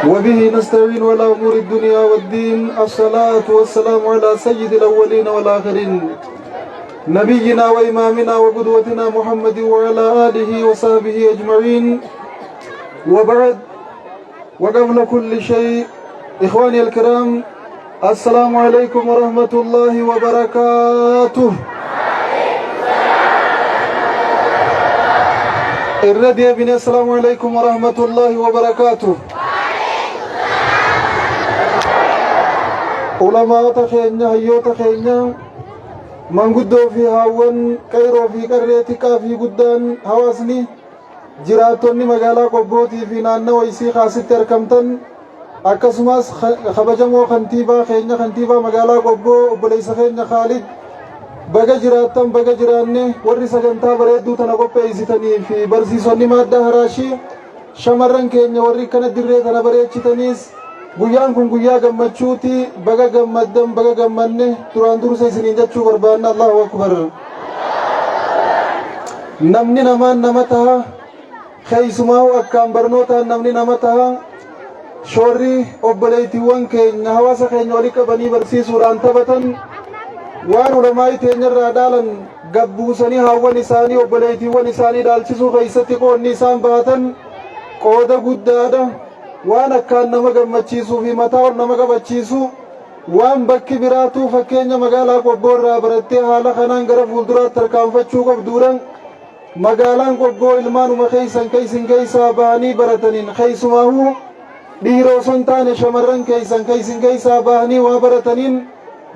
وبه نستعين على أمور الدنيا والدين. الصلاة والسلام على سيد الأولين والآخرين، نبينا وإمامنا وقدوتنا محمد وعلى آله وصحبه أجمعين، وبعد. وقبل كل شيء، إخواني الكرام، السلام عليكم ورحمة الله وبركاته. Irra deebine، السلام عليكم ورحمة الله وبركاته. Ulamaata keenya, hayyoota keenya, manguddoo fi haawwan, qeyroo fi qarree, xiqqaa fi guddaan, hawaasni jiraattonni magaalaa Qobbootii fi naannawa isii kaasitti argamtan, akkasumas kabajamoo kantiibaa keenya, kantiibaa magaalaa Qobboo, obboleessa keenya Khaalid, baga jiraattan, baga jiraanne. Warri sagantaa bareedduu tana qopheessitanii fi barsiisonni maaddaa haraashii, shamarran keenya warri kana dirree tana bareechitaniis, guyyaan kun guyyaa gammachuuti. Baga gammaddan, baga gammanne duraan dursa isiniin jechuu barbaanna. الله أكبر. Namni namaan nama taha, keessumaa akkaan barnootaan namni nama taha. Shoorri obboleettiiwwan keenya hawaasa keenya walii qabanii barsiisuudhaan taphatan, waan ulamaa'ii teenyarraa dhaalan gabbuusanii haawwan isaanii, obboleettiiwwan isaanii dhaalchisuu keessatti qoodni isaan baatan qooda guddaadha. Waan akkaan nama gammachiisuu fi mataa ol nama qabachiisu, waan bakki biraatuu fakkeenya magaalaa Qobboo irraa barattee haala kanaan gara fuulduraatti tarkaanfachuu qabduudha. Magaalaan Qobboo ilmaanuma keessan keessin keessaa bahanii barataniin, keessumaahuu dhiira osoo hin taane shamarran keessan keessin keessaa bahanii waa barataniin,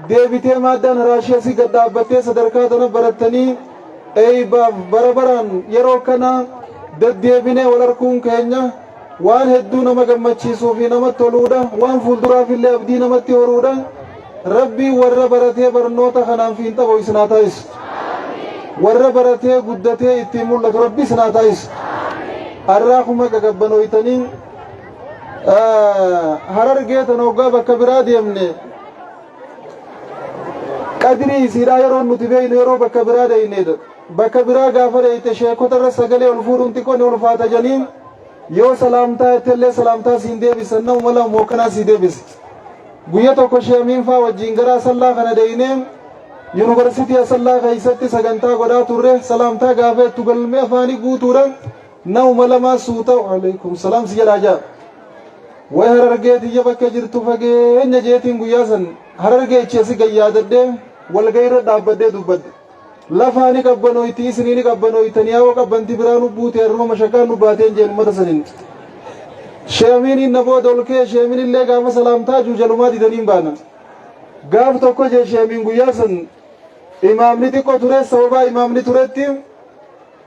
deebitee maaddaan haraashii asii gad dhaabbattee sadarkaa tana barattanii eeybaaf bara baraan yeroo kana deddeebinee wal arguun keenya waan hedduu nama gammachiisuu fi namatti toluudha, waan fuulduraaf illee abdii namatti horuudha. Rabbiin warra baratee barnoota kanaan fiinxa ba'u isin haa taasisu. Warra baratee guddatee ittiin mul'atu Rabbi isin haa taasisu. Har'aa kuma gagabbanooytanii Harargee tana hoggaa bakka biraa deemne, qadrii isiidhaa yeroo nuti beeynu yeroo bakka biraa deeyneedha. Bakka biraa gaafa deeyte sheekota irra sagalee ol fuudhuun xiqqoo ni ulfaata janiin. Yoo salaamtaa jettellee salaamtaa siin deebisan, nama lama mookkanaa sii deebisa. Guyya tokko sheemiin faa wajjin gara Asallaa kana deeynee, yuunivarsiitii Asallaa keessatti sagantaa godhaa turre. Salaamtaa gaafa jettu galmee afaanii guutuudha, nama lamaa suuta "عليكم السلام" si jedhaa jaa. Way Harargee tiyya bakka jirtu fageenya jeetiin guyyaa san Harargee ichi gayyaadadhee walgahii irra dhaabbadhee dubbadhe. Lafaani qabbanooyti, isiniini qabbanooytanii, yaa qabbanti biraa nu buute, harruma mashaqaan nu baateen jeen ummata saniin. Sheemiin na booda ol ka'e, sheemiin illee gaafa salaamtaa juujalumaa didaniin baana. Gaaf tokko jee sheemiin, guyyaa san imaamni xiqqoo ture, sababaa imaamni turetti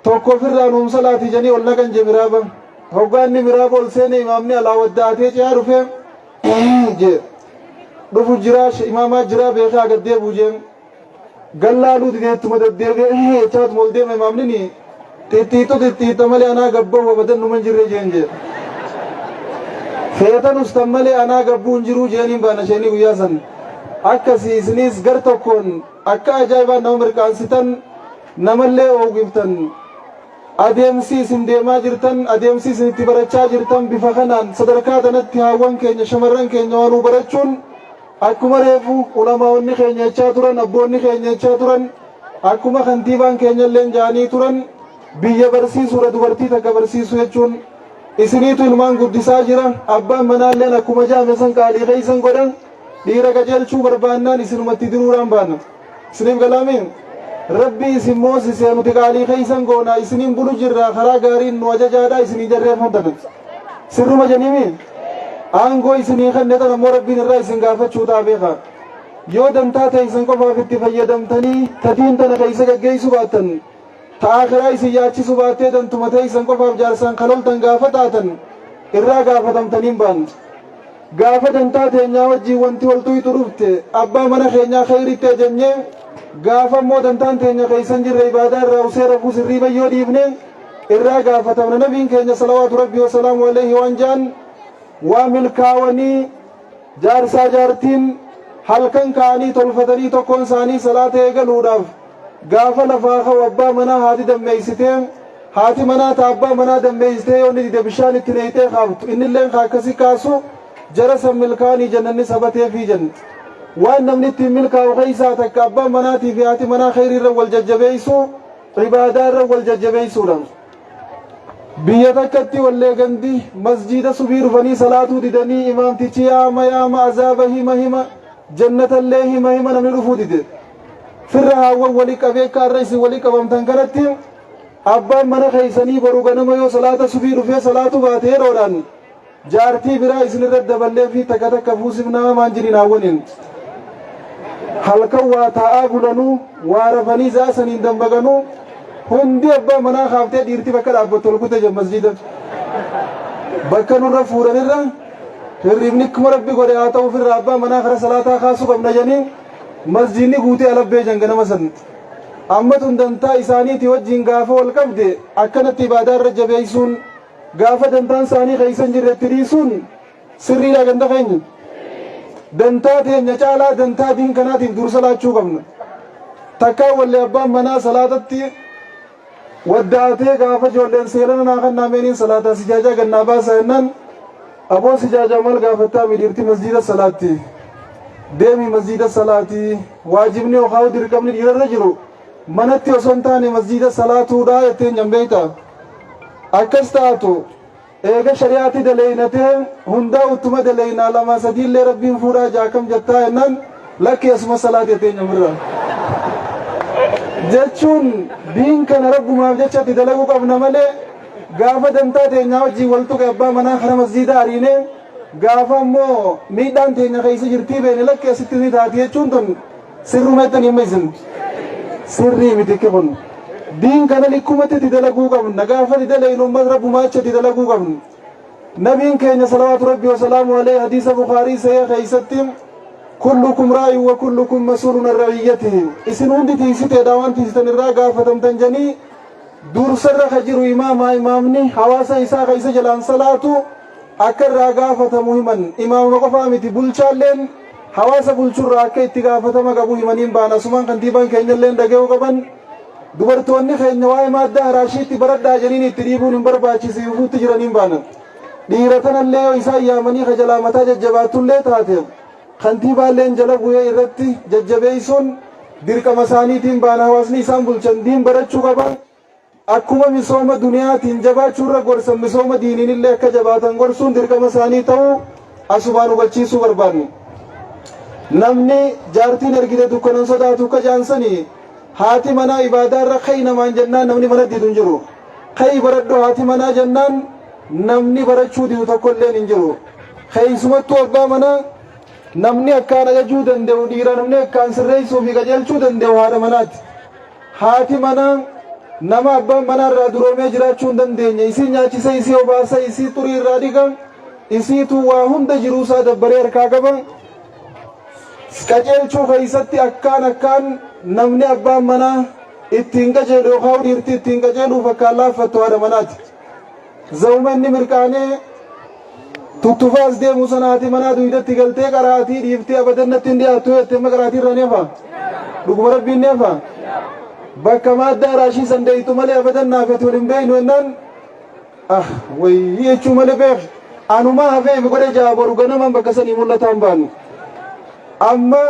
tokko ofirraa nuum salaatii janii ol naqan jee miraaba. Hoggaanni miraaba ol seene, imaamni alaa waddaatee ce'aa dhufe jee, dhufu jiraa, imaamaa jiraa beekaa gad deebi'u jeen. Gallaaluu dideettuma deddeebi'ee jechaatuma ol deema, imaamni ni xixxiixu xixxiixa malee anaa gabba'u abadan numa hin jirre jeen jee. Feetan ustan malee anaa gabbuu hin jiruu jeeniin baana isheenii guyyaa san. Akkasii isinis gar tokkoon akka ajaa'ibaan nama mirqaansitan, namallee oogiftan. Adeemsi isin deemaa jirtan, adeemsi isin itti barachaa jirtan, bifa kanaan sadarkaa kanatti haawwan keenya, shamarran keenya waanuu barachuun, akkuma reefu ulamaa'onni keenya jechaa turan, abboonni keenya jechaa turan, akkuma kantiibaan keenya illee jaanii turan, biyya barsiisuudha dubartii takka barsiisuu jechuun. Isiniitu ilmaan guddisaa jira. Abbaan manaalleen akkuma jaame san qaalii keeysan godhan. Dhiira qajeelchuu barbaannaan isinumatti diruudhaan baana. Isiniif galaamiin Rabbi isin moosisee nuti qaalii keeysan goona, isiniin bulu jirra, karaa gaariin nu ajajaadha, isinii jarreeffamtan sirruma jeniimi. Aangoo isinii kenne tan ammoo Rabbiin irraa isin gaafachuu ta'a, beeka. Yoo dantaa teeysan qofaaf itti fayyadamtanii tatiin tana keeysa gaggeessuu baattan, ta akhiraa isin yaachisuu baattee dantuma teeysan qofaaf jaarsaan kaloltan gaafa taatan, irraa gaafatamtaniin baan. Gaafa dantaa teenyaa wajjiin wanti wal tuytu dhufte, abbaa mana keenyaa kheyritti ajajne. Gaafa immoo dantaan teenya keeysan jirre, ibaadaa irraa usee rafuu, sirriiba yoo dhiifne, irraa gaafatamna. Nabiin keenya صلوات ربي وسلامه عليه waan jaan, waa milkaawanii jaarsaa jaartiin halkan ka'anii tolfatanii tokkoon isaanii salaata eegaluudhaaf gaafa lafaa ka'u, abbaa manaa haati dammeeysitee Haati manaa ta abbaa manaa dammeeysitee yoo inni dide bishaan itti neeyxee kaaftu, innilleen ka akkasi kaasu, jara san milkaanii jannanni sabateefii jenne. Waan namni ittiin milkaa'u keeysaa takka abbaan manaatii fi haati manaa kheyrii irra wal jajjabeeysuu, ibaadaa irra wal jajjabeeysuudha. Biyya takkatti wallee gandi masjiida subii dhufanii salaatuu didanii, imaamtichi yaama yaama, azaaba hima hima, jannatallee hima hima, namni dhufuu dide. Firra haawwan wali qabee akka har'a isin wali qabamtan kanatti, abbaan mana keessanii boru ganama yoo salaata subii dhufee salaatu baate, yeroodhaan jaartii biraa isin irra daballee fi takka takka fuusifnaa maan jiriin haawwaniin. Halkan waa taa'aa bulanuu, waa rafanii za'a saniin dambaqanuu, hundi abbaa manaa kaaftee dhiirti bakka dhaabbattu ol kute jedhu masjiida. Bakka nurra fuudhanirra hirribni akkuma Rabbi godhe haa ta'u, ofirraa abbaa manaa kara salaataa kaasuu qabna jedhanii masjiidni guutee alabbee jan ganama san. Amma tun dantaa isaaniitii wajjin gaafa wal qabde akkanatti ibaadaa irra jabeessuun, gaafa dantaan isaanii keessa hin jirre itti dhiisuun sirriidha ganda keenya. Dantaa teenya caalaa dantaa diin kanaatiif dursa laachuu qabna. Takkaa wallee abbaan manaa salaatatti waddaatee gaafa ijoolleen seelana naa kannaa meeniin salaataa sijaajaa gannaa baasaa jennaan, aboo sijaajaa maal gaafattaa, midhiirti masjiida salaatti deemi, masjiida salaati, waajibni yookaan dirqamni dhiirarra jiru manatti osoo hin taane masjiida salaatuudha jetteen jambeeyta. Akkas taatu eega shari'aatti daleeynatee hundaa uttuma daleeynaa lama sadiillee Rabbiin fuudhaa jaakam jettaa jennaan, lakki asuma salaati jetteen jamirra. Jechuun diin kana Rabbumaaf jecha itti dalaguu qabna malee, gaafa dantaa teenyaa wajjin wal tuqe abbaa manaa kara masjiida ariinee, gaafa ammoo miidhaan teenya keessa jirtii beene lakki asitti ni taati jechuun tun sirruma jettan himma isin. Sirrii miti kun. Diin kana likkumatti itti dalaguu qabna. Gaafa itti dalaynu ummat Rabbumaa jecha itti dalaguu qabna. Nabiin keenya salawaatu Rabbi wasalaamu alayhi hadiisa Bukaarii sahih keessatti, kullukum raa'in wa kullukum mas'uulun an ra'iyyatihi, isin hundi tiisiteedha, waan tiisitan irraa gaafatamtan janii, dursarra ka jiru imaamaa, imaamni hawaasa isaa keessa jalaan salaatu akka irraa gaafatamu himan. Imaamuma qofaa miti, bulchaalleen hawaasa bulchurraa akka itti gaafatama qabu himaniin baana. Asumaan kantiibaan keenyalleen dhaga'uu qaban, dubartoonni keenya waa'ee maaddaa haraashiitti baradhaa jedhaniin itti dhiibuun hin barbaachise, yufuutti jiraniin baana. Dhiira tanallee yoo isaan yaamanii ka jalaa mataa jajjabaattullee taate, kantiibaalleen jala bu'ee irratti jajjabeessuun dirqama isaaniitiin baana. Hawaasni isaan bulchan diin barachuu qaba. Akkuma misooma duniyaatiin jabaachuu irra gorsan, misooma diiniin illee akka jabaatan gorsuun dirqama isaanii ta'uu asumaan hubachiisuu barbaannu. Namni jaartiin ergite dukkanan sodaatu akka jaansanii, haati manaa ibaadaa irra ka'i namaan jennaan namni mana didu hin jiru. Ka'i baradhu haati manaa jennaan namni barachuu didu tokko illeen hin jiru. Keessumattuu abbaa manaa namni akkaan ajajuu danda'u dhiira, namni akkaan sirreessuu fi qajeelchuu danda'u haadha manaati. Haati manaa nama abbaan manaa irraa duroomee jiraachuu hin dandeenye. Isii nyaachisa, isii obaasa, isii xurii irraa dhiqa, isiitu waa hunda jiruusaa dabbaree harkaa qaba. Qajeelchuu keessatti akkaan akkaan namni abbaan manaa ittiin qajeelu yookaan dhiirti ittiin qajeeluuf akkaan laaffattu haadha manaati. Zawuma inni mirqaanee tuttufaas deemu sana haati manaa duydatti galtee qaraatii dhiiftee abadan natti hin dhiyaattu jettee, amma qaraatii irraa ni hafa. Dhuguma Rabbiin ni hafa. Bakka maaddaa raashii san deeytu malee abadan naafeti wal hin beeynu jennaan, ah wayii jechuu malee beek. Anumaa hafee fi godhe jaa boru ganamaan bakka sanii mul'ataan baanu. Amma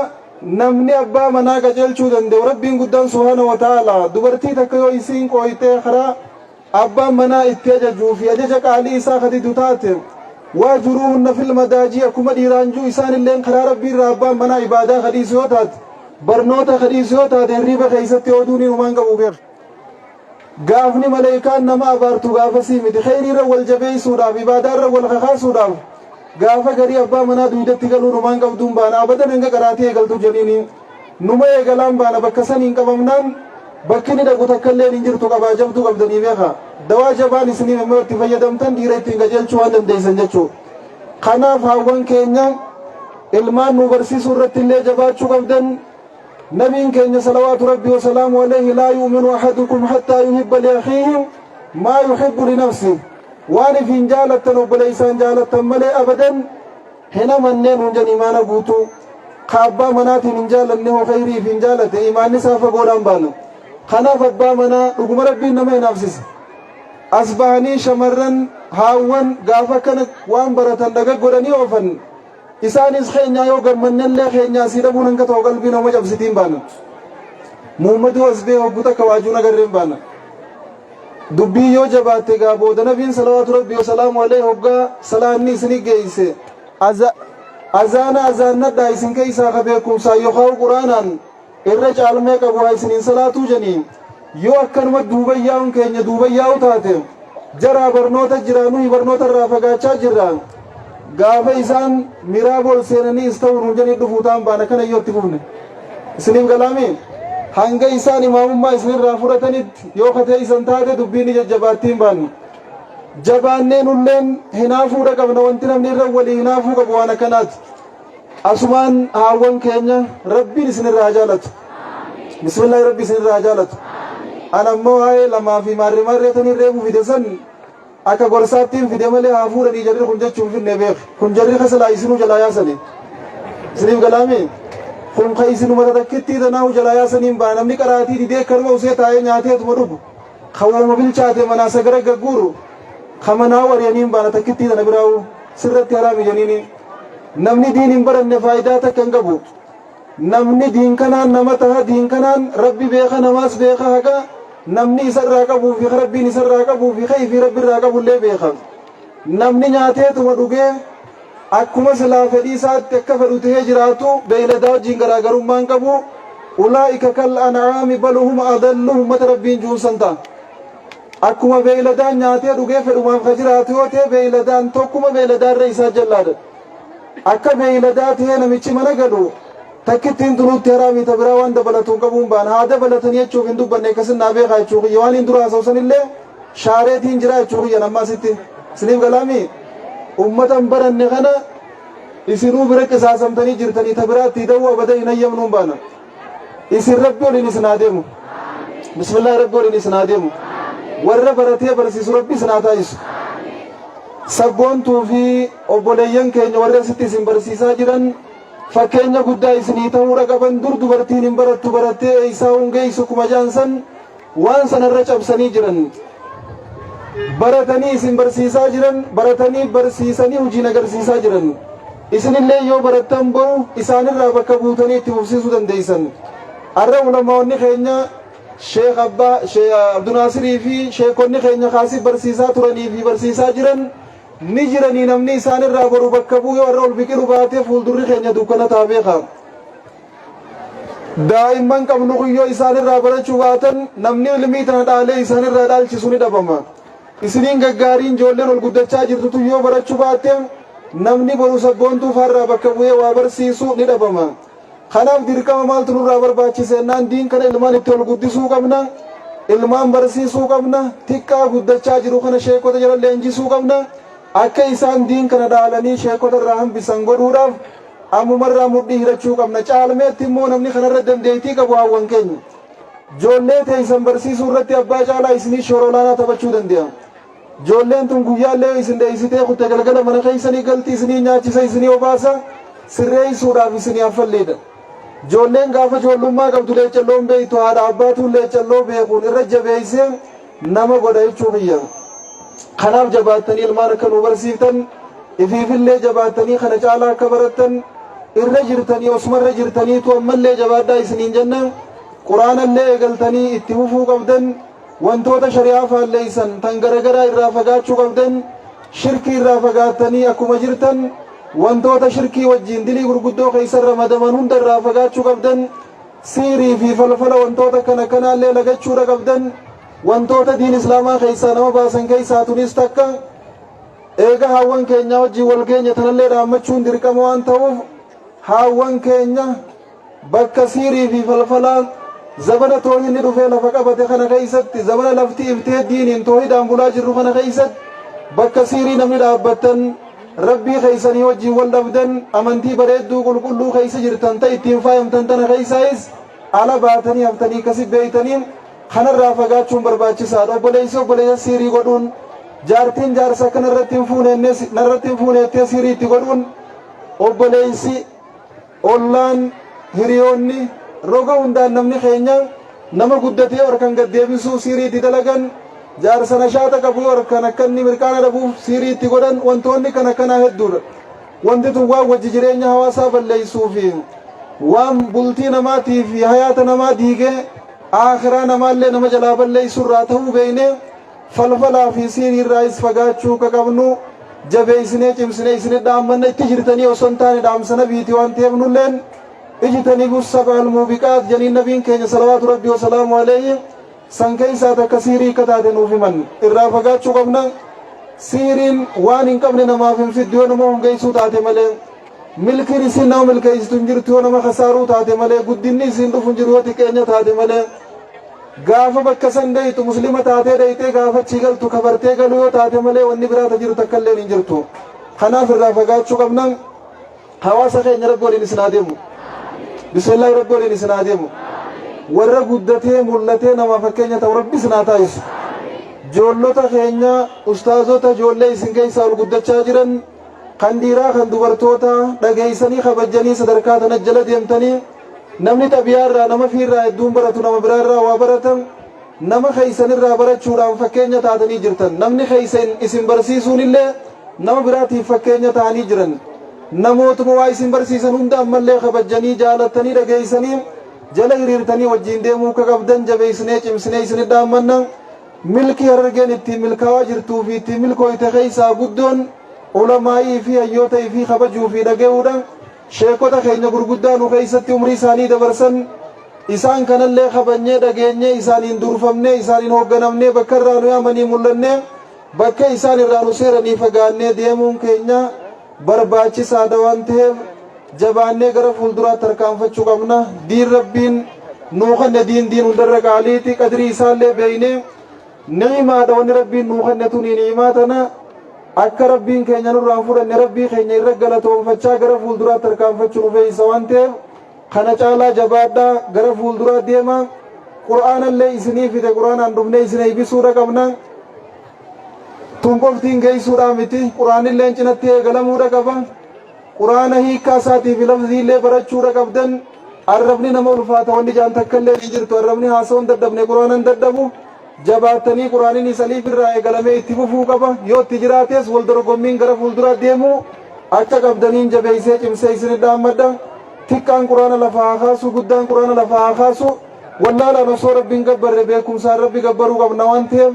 namni abbaa manaa qajeelchuu danda'u Rabbiin guddaan subhaana wa ta'ala, dubartii takka yoo isiin qooytee karaa abbaan manaa itti ajajuu fi ajaja qaalii isaa kadidu taate, wahjuruuhunna fil madaajii, akkuma dhiiraan juu isaan illeen karaa Rabbii irraa abbaan manaa ibaadaa kadhiisu yoo taate, barnoota kadhiisu yoo taate, hirriiba keessatti oduun hinumaan qabu beek. Gaafni maleekaan nama abaartu gaafasii miti. Kheyrii irra wal jabeessuudhaaf, ibaadaa irra wal kakaasuudhaaf, gaafa garii abbaa manaa duydatti galuu numaan qabduun baana, abadan hanga qaraatii eegaltu jeniini numa eegalaan baana. Bakka saniin qabamnaan bakki inni dhaqu takka illeen hin jirtu. Qabaa jabduu qabdanii beeka. Dawaa jabaan isiniif immoo itti fayyadamtan dhiira ittiin qajeelchuu waan dandeessan jechuu. Kanaaf haawwan keenya ilmaan nu barsiisuu irratti illee jabaachuu qabdan. Nabiin keenya salawaatu Rabbi wasalaamu alayhi, laa yu'minu ahadukum hattaa yuhibba li akhiihi maa yuhibbu li nafsi, waan ifiin jaalattan obboleessaan jaalattan malee abadan hin amanneen hun jan. Imaana guutuu ka abbaa manaatiin hin jaalanne hoo khayrii ifiin jaalate, imaanni isaa fagoodhaan baana. Kanaaf abbaa manaa dhuguma Rabbiin nama hinaafsisa. As bahanii shamarran haawwan gaafa kana waan baratan dhaga godhanii oofan. Isaanis keenyaa yoo gammannellee keenyaa sii dhabuun hanga ta'u qalbii nama cabsitiin baana. Muhammaduu as ba'ee hogguu takka waajuun agarreen baana. Dubbii yoo jabaatte gaa booda nabiin salawaatu rabbii wasalaamu alayhi hoggaa salaanni isini geeyse azaana azaannadhaa isin keeysaa ka beekumsaa yookaan quraanaan irra caalmee qabu haa isiniin salaatuu janii yoo akkanuma duuba yaa'uun keenya duuba yaa'u taate jaraa barnoota jira nuyi barnoota irraa fagaachaa jirra. Gaafa isaan miraaba ol seenanii is ta'uu nuun janii dhufuu ta'an baana kana yoo itti fufne. Isiniif galaami hanga isaan imaamummaa isinirraa fudhatanitti yoo katee isan taate dubbiin ni jajjabaattii hin baannu. Jabaannee nulleen hinaafuudha qabna wanti namni irra walii hinaafuu qabu waan akkanaati. Asumaan haawwan keenya rabbiin isinirraa haa jaalatu. Bismillaahi rabbi isinirraa haa jaalatu. Ana ammoo waa'ee lamaa fi maarree maarree tanii reefu fide san akka gorsaattiin fide malee haa fuudhanii jarri kun jechuun finne beek. Kun jarri kasalaa isinuu jalaa yaasani. Isiniif galaami? Kun ka isinuma takkittii tanaahu jalaa yaasaniin baana namni qaraatii didee kanuma usee taa'ee nyaateetuma dhugu. Ka wooma bilchaate manaa sagara gagguuru. Ka manaa wariyaniin baana takkittii tana biraa'u sirratti haraami jeniini. Namni diin hin baranne faayidaa takka hin qabu. Namni diin kanaan nama taha diin kanaan rabbi beeka namaas beeka haqa namni isarraa qabuu fi rabbiin isarraa qabuu fi kayfii rabbi irraa qabullee beeka. Namni nyaateetuma dhugee akkuma silaa fedhii isaatti akka fedhu tahee jiraatu beeyladaa wajjin garaagarummaa hin qabu. Ulaa'ika kal an'aami bal hum adallu ummata rabbiin juunsan ta'a. Akkuma beeyladaan nyaatee dhugee fedhumaaf ka jiraatu yoo ta'e beeyladaan tokkuma beeyladaa irra isaa jallaadha. Akka beeyladaa tahee namichi mana galu takkittiin tunuutti haraamii ta biraa waan dabalatu hin qabuun baan haa dabalatanii jechuuf hin dubbanne akkasin naa beekaa jechuu kiyya waan hin dura haasa'u sanillee shaareetiin jira jechuu kiyya nammaa sitti isiniif galaamii ummata hin baranne kana isinuu bira qisaasamtanii jirtanii ta biraatti hidhuu abada hin hayyamnuun baana. Isin rabbi waliin isin haa deemu. Bismillah rabbi waliin isin haa deemu. Warra baratee barsiisu rabbi isin haa taasisu. Sabboontuu fi obboleeyyan keenya warra asitti isin barsiisaa jiran fakkeenya guddaa isinii ta'uudha qaban dur dubartiin hin barattu barattee eeysaa hungeessu kuma jaansan waan sanarra cabsanii jiran. Baratanii isin barsiisaa jiran baratanii barsiisanii hojiin agarsiisaa jiran. Isinillee yoo barattan boru isaanirraa bakka buutanii itti fufsiisuu dandeessan. Har'a ulamaa'onni keenya Sheekh Abbaa Sheekh Abdunaasirii fi sheekonni keenya kaasii barsiisaa turanii fi barsiisaa jiran ni jiranii namni isaanirraa boru bakka bu'u yoo har'a ol biqilu baatee fuuldurri keenya dukkana ta'a beeka. Daa'imman qabnu kun yoo isaanirraa barachuu baatan namni ilmii tana dhaalee isaanirraa dhaalchisu ni dhabama. Isiniin gaggaariin ijoolleen ol guddachaa jirtutu yoo barachuu baatte namni boru sabboontuu faarraa bakka bu'ee waa barsiisu ni dhabama. Kanaaf dirqama maaltu nurraa barbaachise jennaan diin kana ilmaan itti ol guddisuu qabna. Ilmaan barsiisuu qabna. Xiqqaa guddachaa jiru kana sheekota jala leenjisuu qabna. Akka isaan diin kana dhaalanii sheekota irraa hambisan godhuudhaaf ammumarraa mudhii hidhachuu qabna. Caalmeetti immoo namni kanarra dandeettii qabu hawwan keenya. Ijoollee teessan barsiisuu irratti abbaa caalaa isinii shoora olaanaa taphachuu danda'a. Ijoolleen tun guyyaallee isin dheessitee kutte galgala mana keessanii galti isinii nyaachisa isinii obaasa sirreessuudhaaf isinii affalleedha. Ijoolleen gaafa ijoollummaa qabdu leecalloon beektu haadha abbaatuun leecalloo beekuun irra jabeessee nama godha jechuu kiyya. Kanaaf jabaattanii ilmaan akka nu barsiiftan ifiifillee jabaattanii kana caalaa akka barattan irra jirtanii osuma irra jirtaniitu ammallee jabaadhaa isiniin jenna. Quraanallee eegaltanii itti fufuu qabdan wantoota shari'aa faalleessan tan garagaraa irraa fagaachuu qabdan shirkii irraa fagaattanii akkuma jirtan wantoota shirkii wajjiin dilii gurguddoo keessa ramadaman hunda irraa fagaachuu qabdan siirii fi falfala wantoota kana kanaallee lagachuudha qabdan wantoota diin islaamaa keessaa nama baasan keessaa tunis takka eega haawwan keenya wajjiin wal keenya tanallee dhaammachuun dirqama waan ta'uuf haawwan keenya bakka siirii fi falfalaa zabana toohinni dhufee lafa qabate kana keessatti zabana lafti iftee diiniin toohidaan bulaa jirru kana keessatti bakka siirii namni dhaabbattan rabbii keessanii wajjin wal dhabdan amantii bareedduu qulqulluu keessa jirtan ta ittiin faayamtan tana keessaayis ala baatanii haftanii kasi beeytanii kanarraa fagaachuun barbaachisaadha. Obboleessi obboleessa siirii godhuun jaartiin jaarsa akka narratti hin fuune narratti hin fuune jettee siirii itti godhuun obboleessi ollaan hiriyoonni roga hundaan namni keenya nama guddatee harkaan gad deebisuu siirii itti dalagan Jaarsa nashaata qabu yoo arkan akka inni mirqaana dhabuuf siirii itti godhan. Wantoonni kana kanaa hedduudha. Wanti tun waan wajji jireenya hawaasaa balleessuu fi waan bultii namaatii fi hayaata namaa diigee aakhiraa namaallee nama jalaa balleessu irraa ta'uu beeknee, falfalaa fi siirii irraayis fagaachuu akka qabnu jabeessinee cimsinee isinit dhaammanna. Itti jirtanii osoo hin taane dhaamsa nabiiti waan ta'eef nulleen ijtanibu sab'a almuubiqaat janiin nabiin keenya salawaatu rabbii wasalaamu alayhi. San keessaa takka siirii akka taate nuuf himan, irraa fagaachuu qabna. Siiriin waan hin qabne namaaf hin fiddu yoo nama hongeessuu taate malee. Milkiin isiin nama milkeessitu hin jirtu yoo nama kasaaruu taate malee. Guddinni isiin dhufu hin jiru yoo xiqqeenya taate malee. Gaafa bakka san deeytu muslima taatee deeytee, gaafa achii galtu kafartee galuu yoo taate malee, wanni biraa ta jiru takka illee hin jirtu. Kanaaf irraa fagaachuu qabna. Hawaasa keenya, Rabbi waliin isin haa deemu. Bismillaahi, Rabbi waliin isin haa deemu. Warra guddatee mul'atee nama fakkeenya ta'u Rabbi isin haa taasisu. Ijoollota keenya, ustaazota, ijoollee isin keessaa ol guddachaa jiran, kan dhiiraa kan dubartoota, dhageessanii kabajjanii sadarkaa tana jala deemtanii. Namni xabiyaa irraa, nama fiirraa hedduun baratu, nama biraa irraa waa baratan. Nama keessan irraa barachuudhaan fakkeenya taatanii jirtan. Namni keessan isin barsiisuun illee nama biraatiif fakkeenya ta'anii jiran. Namootuma waa isin barsiisan hunda ammallee kabajjanii, jaalattanii, dhageessanii jala hiriirtanii wajjin deemuu akka qabdan jabeessinee cimsinee isinit dhaammanna. Milkii Harargeen ittiin milkaa'aa jirtuu fi ittiin milkooyte keessaa guddoon ulamaa'ii fi hayyoota fi kabajuu fi dhaga'uudha. Sheekota keenya gurguddaa nu keessatti umrii isaanii dabarsan, isaan kanallee kabajnee, dhageenyee, isaaniin durfamnee, isaaniin hoogganamnee, bakka irraa nu yaamanii mul'annee, bakka isaan irraa nu seeranii fagaannee deemuun keenya barbaachisaadha waan ta'eef, jabaannee gara fuulduraatti tarkaanfachuu qabna. Diin Rabbiin nuu kenne diin hundarra qaaliiti. Qadrii isaallee beeynee, ni'imaadha wanni Rabbiin nuu kenne tuni. Ni'imaa tana akka Rabbiin keenya nurraan fudhanne, Rabbii keenya irra galatoonfachaa gara fuulduraatti tarkaanfachuu nu fe'isa waan ta'eef, kana caalaa jabaadhaa, gara fuulduraa deema. Qur'aanallee isinii fide, Qur'aanaan dhufnee isin eebbisuudha qabna. Tun qoftiin geessuudhaa miti, Qur'aanilleen cinatti eegalamuudha qaba. Qur'aana hiikkaa isaatii fi lafziillee barachuudha qabdan. Arrabni nama ulfaata wanni jaan takka illee hin jirtu. Arrabni haasawwan dadhabne Qur'aanan dadhabu. Jabaattanii Qur'aanin saliif irraa eegalamee itti fufuu qaba. Yoo itti jiraates wal dorgommiin gara fuulduraa deemuu akka qabdaniin jabeessee cimsee isin dhaammadha. Xiqqaan Qur'aana lafa haa kaasu, guddaan Qur'aana lafa haa kaasu. Wallaalaan osoo Rabbiin gabbarre, beekumsaan Rabbi gabbaruu qabna waan ta'eef,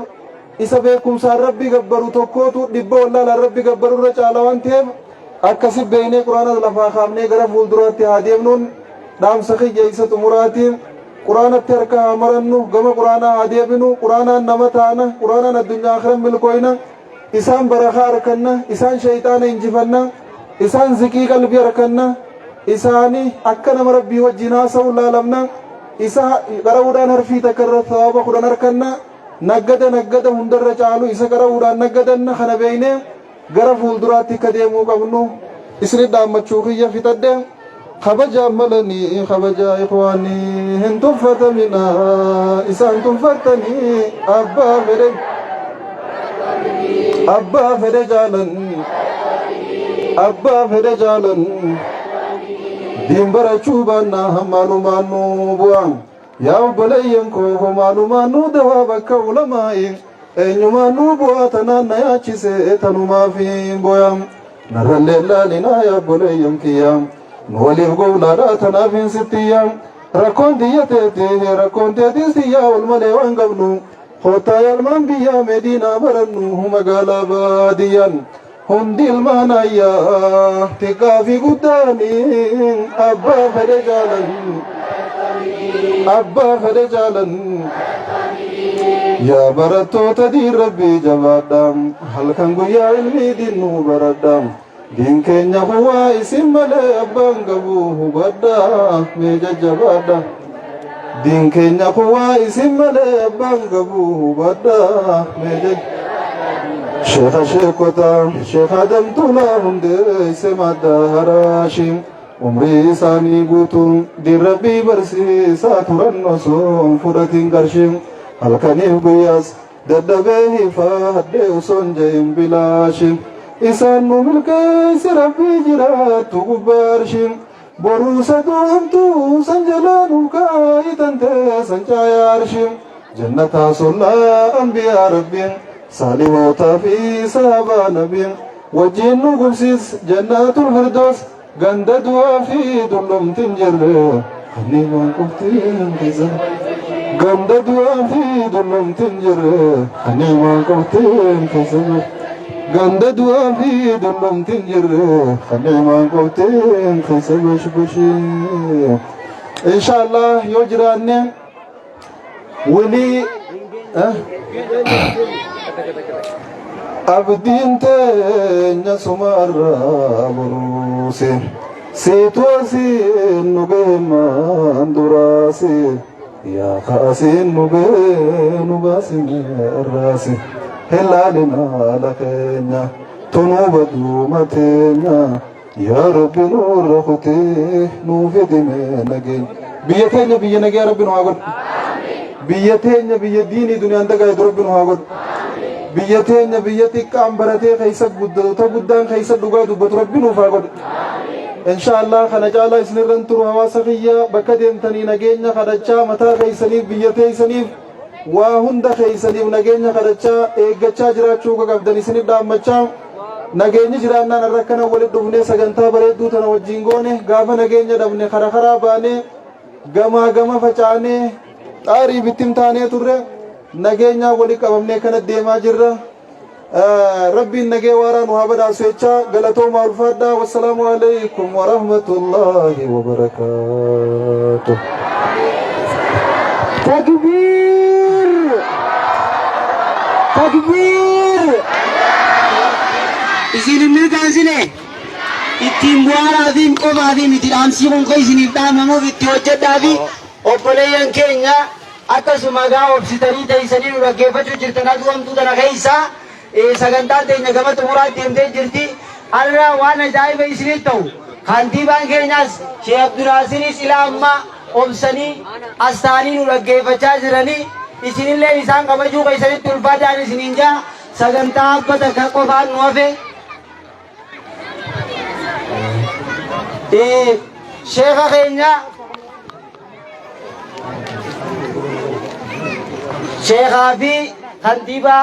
isa beekumsaan Rabbi gabbaru tokkootu 100 wallaalaan Rabbi gabbaru irra caala waan ta'eef, akkasi beeynee Qur'aana lafaa kaafnee gara fuulduraatti haa deemnuun dhaamsa kiyya isa xumuraatiin. Qur'aanatti harka haa marannu, gama Qur'aanaa haa deebinu. Qur'aanaan nama taana, Qur'aanaan addunyaa akhiran milkooyna, isaan barakaa arkanna, isaan shayxaana injifanna, isaan ziqii qalbii arkanna, isaani akka nama Rabbii wajjin haasa'u laalamna. Isa qara'uudhaan harfii takka irra thawaaba 10 arkanna. Naggada naggada hundarra caalu isa qara'uudhaan naggadanna. Kana beeynee gara fuulduraatti akka deemuu qabnu isinit dhaammachuu kiyya fixadhe. Kabajaa malanii, kabajaa ikhwaanii, hin tuffatamina isaan tuffattanii. Abbaa fedhe, abbaa fedhe jaalan, abbaa fedhe jaalan, diin barachuu baannaa maalumaan nu bu'a? Yaa obboleeyyan koo, maalumaan nu dawaa bakka ulamaa'i? Eenyumaan nu bu'aa? Tanaan na yaachise, tanumaaf hin boya. Narrallee laalinaa yaa obboleeyyan kiyya, nu waliif gowlaadha, tanaaf hin sittiyya. Rakkoon tiyya teeti, rakkoon teetis tiyya, wal malee waan qabnu. Koottaa yaalmaan biyyaa Mediinaa barannu. Magaalaa baadiyyaan hundi ilmaan ayyaa, xiqqaa fi guddaanii, abbaa fedhe jaalan, abbaa fedhe jaalan. Yaa barattoota diin Rabbii, jabaadha, halkan guyyaa ilmii dinnuu baradha. Diin keenya huwaa isin malee abbaan qabu, hubadha, mee jajjabaadha. Diin keenya huwaa isin malee abbaan qabu, hubadha, mee jajjabaadha. Sheekha sheekota, Sheekha Damtuulaa hundeesse madda haraashi. Umrii isaanii guutuu diin Rabbii barsiisaa turan osoo hin fudhatin qarshii. Halkaniif guyyaas dadhabee hifaadhee osoo hin jehin bilaashi. Isaan nu milkeessi Rabbii jiraattu gubbaa arshi. Boruu saduu hamtuu san jalaa nu kaayitan teessan caayaa arshi. Jannataa sollaa anbiyaa Rabbiin saalihootaa fi sahabaa nabiin wajjiin nu gubsiis jannaatul firdoos ganda du'aa fi dullumti hin jirre kanniimaan qoftiin keessa ganda du'aa fi dullumti hin jirre kanniimaan qoftiin keessa ganda du'aa fi dullumti hin jirre kanniimaan qoftiin keessa bashbashii inshallah yoo jiraanne Weli abdiin teenya sumarraa buruuse siitu asiin nu gahe maan duraase yaa ka asiin nu gahe nu baasime irraase hin laalina haala keenya tunuu baduuma teenya Yaa Rabbi nurra kutee nuu fidime nageenya. Biyya teenya biyya nagaa Rabbi nu haa godhu. Biyya teenya biyya diinii duniyaan dagaaytu Rabbi nu haa godhu. Biyya teenya biyya xiqqaan baratee keessa guddatu ta guddaan keessa dhugaa dubbatu Rabbi nuuf haa godhu. Insha Allah kana caalaa isinirran turu hawaasa kiyya bakka deemtanii nageenya kadhachaa mataa keessaniif biyya teessaniif waa hunda keessaniif nageenya kadhachaa eeggachaa jiraachuu akka qabdan isinif dhaammachaa nageenyi jiraannaan har'a akkana walitti dhufnee sagantaa bareedduu tana wajjin goone gaafa nageenya dhabne kara karaa baanee gamaa gama facaanee xaarii bittim taanee turre nageenyaa walitti qabamnee kana deemaa jirra. Rabbiin nagee waaraa nu haa badhaasu jechaa galatoomaa ulfaadhaa wassalaamu alaikum warahmatullaahi wabarakaatuh. Takbiir! Takbiir! Isin hin mirkaansine ittiin bu'aaraa fi qofaa fi miti dhaamsii kun kan isiniif dhaamamuuf itti hojjedhaa fi obboleeyyan keenya Akkasuma egaa obsitanii teeysanii nu dhaggeeffachuu jirtan aduu hamtuu tana keeysa sagantaan teenya gama xumuraatti deemtee jirti. Har'a waan ajaa'iba isinitti ta'u kantiibaan keenyas Sheekh Abdulaasiris ilaa ammaa obsanii as ta'anii nu dhaggeeffachaa jiranii isinilleen isaan kabajuu keessanitti ulfaadhaan isiniin jaa sagantaa abba takka qofaan nu hafe. Sheekha keenya Sheekhaa fi kantiibaa